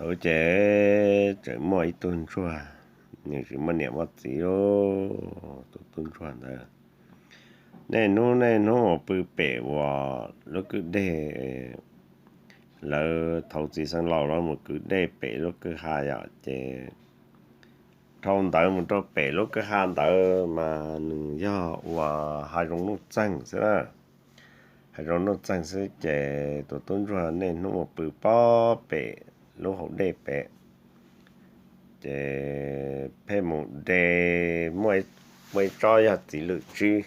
Thaum ub ces tseem muaj ib tug ntsuag, nws tsis muaj niam muaj txiv lauj. Tus tub ntsuag ntawd niaj hnub niaj hnub mus pw pem uas lub kwj deg, lawv thaum txiv xeev laus los mus kwv dej pem lub kwj ha yom, ces dhau ntawd mus rau pem lub kwj ha ntawd mas nws yog uas hav zoov nuj txeeg xwb na. Hav zoov nuj txeeg xwb ces tus tub ntsuag niaj hnub mus pw pob pem lub hauv dej pem. Ces pheej mus de, muaj ib tsob yog txiv lwm tsib.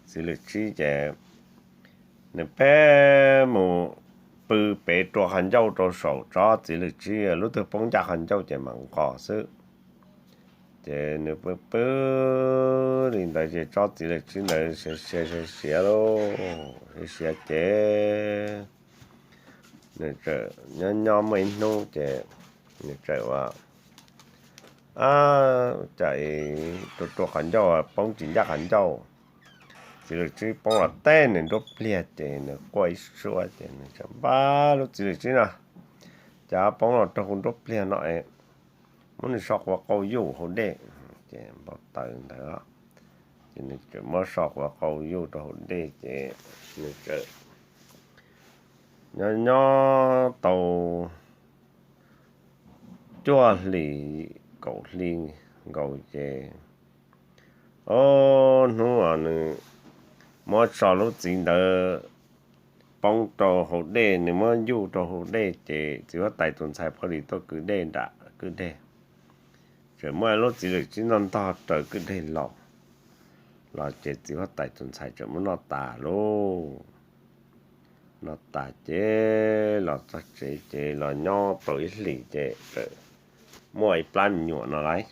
Txiv lwm tsib ces nws pheej mus pw pem rua qhov ncauj rau saum tsob txiv lwm tsib, lub twg poob ncaj qhov ncauj ces mam nqos xwb. Ces nws pw pw li ntawd ces tsob txiv lwm tsib ntawd siav siav siav siav lauj, siav siav ces nws txawm nyob nyob muaj ib hnub ces nws txawm ua, a, cas rua rua qhov ncauj poob tsis ncaj qhov ncauj. Txiv lwm tsib poob los teb nws nruab pliag ces nws quaj ib suab ces nws txawm npaj lub txiv lwm tsib no, cas poob los raug kuv nruab pliag no, muab nws so quav qau yuj hauv dej. Ces npau taws ntawd ces nws txawm muab so quav qau yuj rau hauv dej ces nws txawm nyob nyob tau cuaj hlis kaum hli nkaus ces, o, hnub uas nws muab so lub txiv ntawd poob rau hauv dej, nws muab yuj rau hauv dej ces txiv huab tais tus ntxhais pha li tuaj kwv dej nram kwj deg. Txawm muaj lub txiv lwm tsib ntog ntog raws kwj deg los, los ces txiv huab tais tus ntxhais txawm muab noj tas lauj. Noj tas ces los txog tsev ces los nyob tau ib hlis ces txawm muaj ib plab me nyuam no lauj.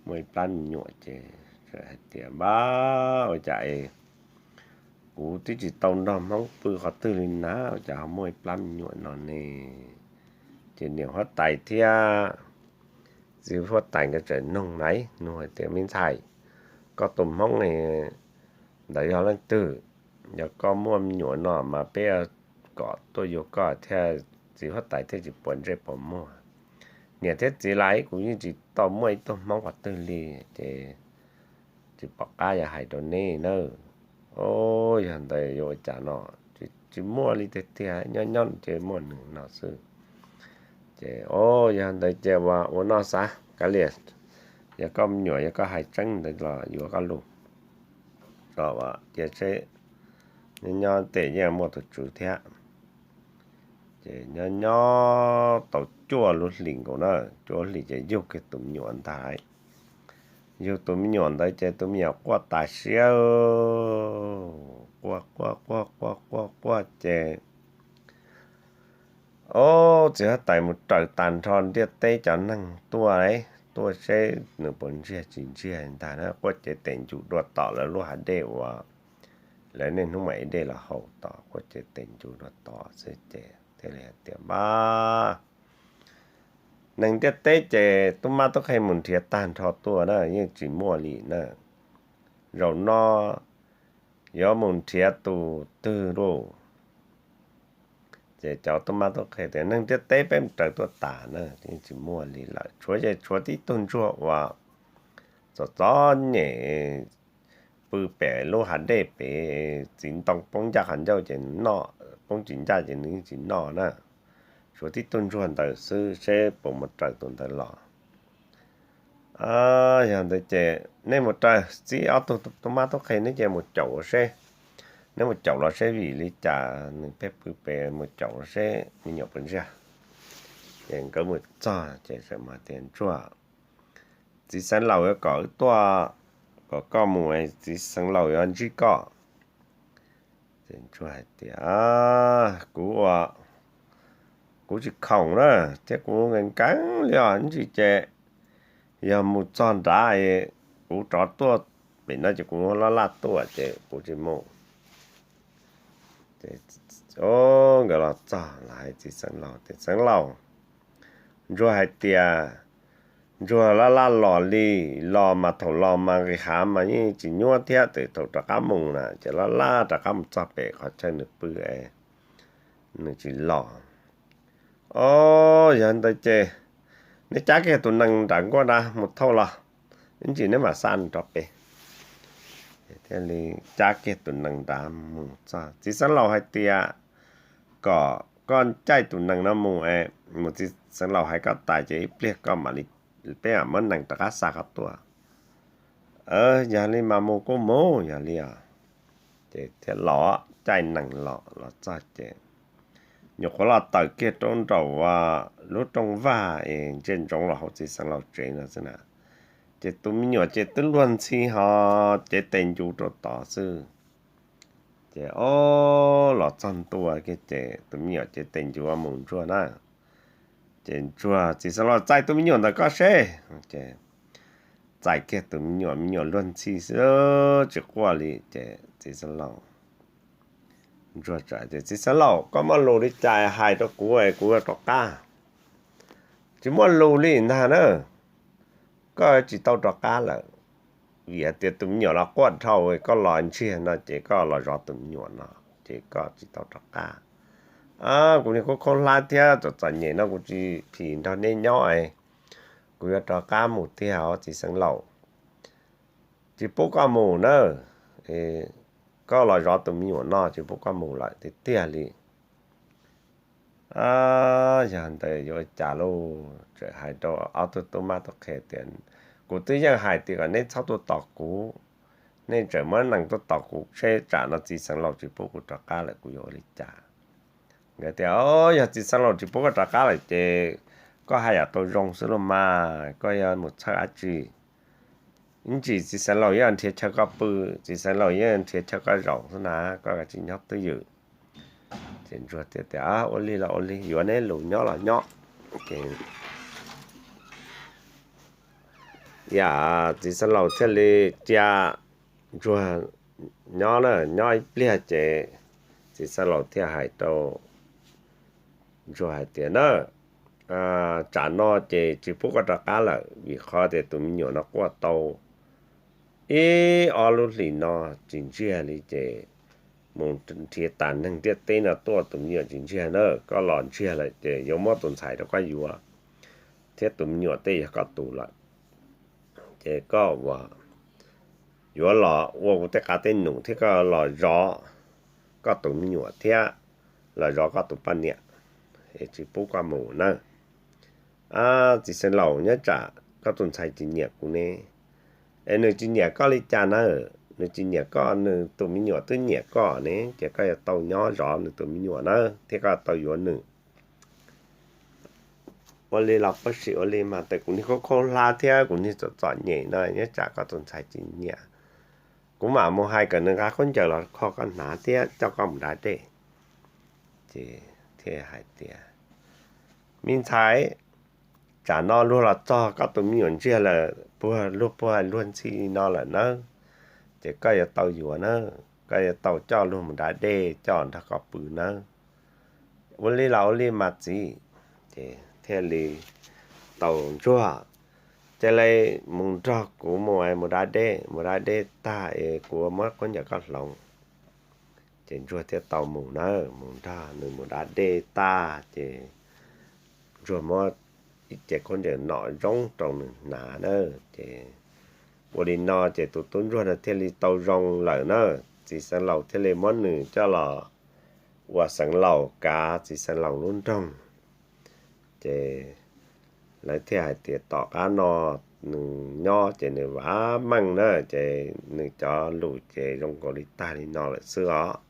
Muaj ib plab me nyuam ces txawm hais tias, npab, ua cas es kuv twb tsis tau nrog Hmoob pw qhov twg li na, ua cas ho muaj ib plab me nyuam no ne? Ces niam huab tais thiab txiv huab tais nkawd txawm nug lauj, nug hais tias, me ntxhais, koj tus Hmoob ntawd yog leej twg? Yog koj muaj me nyuam no mas peb kom tuaj yuav koj thiab, txiv huab tais thiaj tsis puas ntsej puas muag. Niam thiab txiv, kuv yeej tsis tau muaj ib tug Hmoob qhov twg li, ces tsis pom qab yuav hais rau nej nawb. O, yog ntawd yuav ua cas no, tsis muaj li tiag tiag, nyob nyob ces muaj nws no xwb. Ces, o, yog ntawd ces ua ua noj xav kav liam, yog koj me nyuam yog koj hais tseeb ntawd los yuav koj lus, cia seb, nyob nyob tej yeej muaj tus tswv thiab. Ces nyob nyob tau cuaj lub hlis nkaus na, cuaj lub hlis ces yug kiag tus me nyuam ntag. Yug tus me nyuam ntawd ces tus me nyuam quaj tas siab, quaj quaj quaj quaj quaj quaj ces, o, txiv huab tais mus raws tag nrho ntiaj teb cov neeg tuaj, tuaj seb nws puas ntsiag tsis ntsiag ntag na, quaj cev tes ncus dua tom lawv lub hav dej uas lawv niaj hnub mam ev dej los haus tom, quaj cev tes ncus dua tom xwb ces thiaj li hais tias, npab, neeg ntiaj teb ces tub mab tub qhe mus nrhiav tag nrho tuaj na yeej tsis muaj li na. Zaum no yuav mus nrhiav tus twg lauj? Ces cov tub mab tub qhe tias, neeg ntiaj teb peb mus raws tuaj tas na yeej tsis muaj li lawm, tshuav ces tshuav tib tug ntsuag uas txom txom nyem pw pem lub hav dej pem, txiv ntoo poob ncaj qhov ncauj ces nws noj, poob tsis ncaj ces nws yeej tsis noj na. Tshuav tib tug ntsuag ntawd xwb, seb puas mus raws tus ntawd los. Yog ntawd ces nej mus raws, txib ob tug tub mab tub qhe neb ces mus caum seb, neb mus caum los seb vim li cas nws pheej pw pem, mus caum los seb me nyuam puas ntsiag. Ces nkawd mus txog ces txawm hais tias, ntsuag, txiv xeev laus yuav kom wb tuaj, kom koj mus, txiv xeev laus yuav ntsib koj. Ces ntsuag hais tias, kuv ua, kuv tsis khoom na, thiab kuv nkees nkees li os, ntsis ces yog mus txog nrad kuv rov tuaj pem no ces kuv laj laj tuaj ces kuv tsis mus. Nkawd los txog los hais txiv xeev laus tias, xeev laus, ntsuag hais tias ntsuag laj laj los li, los mas thaum los mas nqis hav mas yeej tsis nyuaj thiab, tes thaum rov qab mus na ces laj laj rov qab mus txog pem qhov chaw nws pw es nws tsis los. Ob, yog ntawd ces neb cab kiag tus nees nram nkuaj nrad mus thauj los, ib ntsis neb mam xa nws rov pem. Thiaj li cab kiag tus nees nrad mus txog, txiv xeev laus hais tias kom koj caij tus nees no mus, mus txiv xeev laus hais koj tas ces ib pliag koj mam li, peb mam muab nees rov qab xa koj tuaj. Yog li mas mus kuj mus, yog li os. Ces thiaj los caij nees los, los txog ces nyuam qhuav los tawm kiag rau nraum lub rooj vag es ntsia ntsoov los hauv txiv xeev laus tsev no xwb na, ces tus me nyuam ces twb luag ntxhi ho cev tes ncu rau tod xwb. Ces ob, los txog ntua kiag ces tus me nyuam cev tes ncu mus ntsuag na. Ces ntsuag, txiv xeev laus, txais tus me nyuam ntawm koj seb. Ces txais kiag tus me nyuam, me nyuam luag ntxhi xwb tsis quaj li. Ces txiv xeev laus, ntsuag txawm tias, txiv xeev laus, koj muaj lus li cas hais rau kuv es kuv yuav rov qab. Tsis muaj lus li ntag na, koj tsis tau rov qab lawm. Vim hais tias tus me nyuam los quaj dhau, koj los ntsiag no ces koj los zov tus me nyuam no, ces koj tsis tau rov qab. Kuv niag khaub khaub hlab thiab txom txom nyem no kuv tsis phim nrog neb nyob, kuv yuav rov qab mus tiag os txiv xeev laus. Tsis pub koj mus na, koj los zov tus me nyuam no tsis pub koj mus lawm tiag tiag li. Yog ntawd yuav cas lauj? Txawm hais rau ob tug tub mab tub qhe tias, kuv twb yeej hais tias kom neb txhob tuaj tos kuv, nej tseem muab nees tuaj tos kuv seb tsam no txiv xeev laus tsis pub kuv rov qab lawm kuv yuav ua li cas? Nkawd tias, yog txiv xeev laus tsis pub koj rov qab lawm ces koj haj yam tau zoo xwb los mas, koj yuav mus txhawj dab tsi? Ib ntsis txiv xeev laus yeej nrhiav chaw koj pw, txiv xeev laus yeej nrhiav chaw koj zaum xwb na, koj tsis nyob twj ywm. Ces ntsuag thiaj tias, ua li los ua li, yuav neb lus, nyob los nyob. Ces yam txiv xeev laus thiaj li cia ntsuag nyob na, nyob ib pliag ces txiv xeev laus thiaj hais rau ntsuag hais tias na, tsam no ces tsis pub koj rov qab lawm vim qhov tias tus me nyuam no quaj tau ib ob lub hlis no tsis ntsiag li ces mus nrhiav tas neeg ntiaj teb no tuaj tus me nyuam tsis ntsiag na, koj los ntsiag lawm ces yuav muab tus ntxhais rau koj yuav, thiab tus me nyuam tej yog koj tus lawm. Ces koj ua, yuav los ua kuv tej qav tej num thiab koj los zov koj tus me nyuam thiab los zov koj tus poj niam, es tsis pub koj mus na. Txiv xeev laus, nyob tsam koj tus ntxhais tsis nyiam kuv ne, es nws tsis nyiam koj li cas na? Nws tsis nyiam koj, nws tus me nyuam twb nyiam koj ne, ces koj yuav tau nyob zov nws tus me nyuam na, thiab koj tau yuav nws. Ua li los pab sim ua li mas, tes kuv niag khaub khaub hlab thiab kuv niag txom txom nyem no, nyob tsam koj tus ntxhais tsis nyiam, kuv mam mus hais kom nws nqa khaub ncaws los kho koj hnav thiab coj koj mus da dej. Ces thiaj hais tias, me ntxhais, tsam no luag los txog koj tus me nyuam ntsiag lawm, puag luag puag luag ntxhi li no lawm nawb, ces koj yuav tau yuav na, koj yuav tau coj luag mus da dej coj nrog koj pw nawb. Ua li los ua li mas txiv. Ces thiaj li tau ntsuag, cia li mus nrog kuv mus, mus da dej, mus da dej tag es kuv muab khaub ncaws koj hloov. Ces ntsuag thiaj tau mus na, mus nrog nws mus da dej tag ces ntsuag muab ib ce khaub ncaws nom zoo rau nws hnav na. Ces ua li no ces tus tub ntsuag no thiaj li tau zoo lawm na. Txiv xeev laus thiaj li muab nws coj los ua xeev laus kav txiv xeev laus lub nroog. Ces lawv thiaj hais tias tom qab no nws nyob ces nws vam meej na, ces nws cov lus ces zoo nkaus li tag li no lawm xwb os.